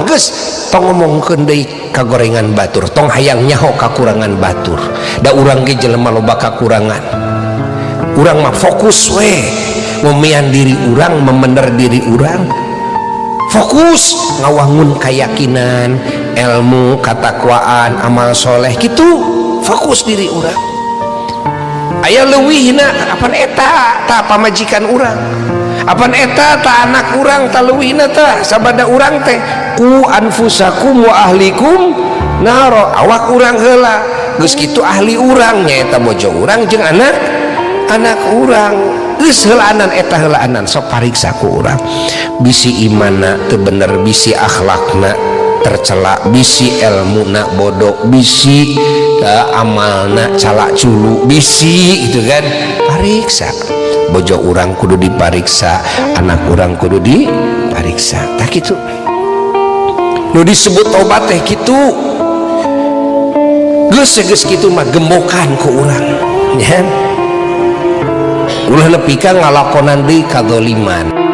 Geus, tong ngomongkeun deui kagorengan batur, tong hayang nyaho kakurangan batur, da urang ge jelema loba kakurangan. Urang mah fokus we ngomean diri urang, memener diri urang, fokus ngawangun keyakinan, ilmu, katakwaan, amal soleh gitu. Fokus diri urang aya leuwihna. Apan eta ta pamajikan urang, apan eta ta anak urang, ta leuwihna ta sabada urang teh. Qu anfusakum wa ahlikum naro. Awak urang heula, geus kitu ahli urang, nyaeta bojo urang jeung anak anak urang. Geus heulaanan eta, heulaanan. Sok pariksa ku urang, bisi imanna teu bener, bisi akhlakna tercela, bisi ilmuna bodoh, bisi amalna calak culu, bisi gitu kan. Pariksa bojo urang kudu dipariksa, anak urang kudu dipariksa. Tak gitu nu disebut tobat teh gitu. Geus geus kitu mah gembokan ku urang ya, ulah nepi ka ngalakonan deui kadzaliman.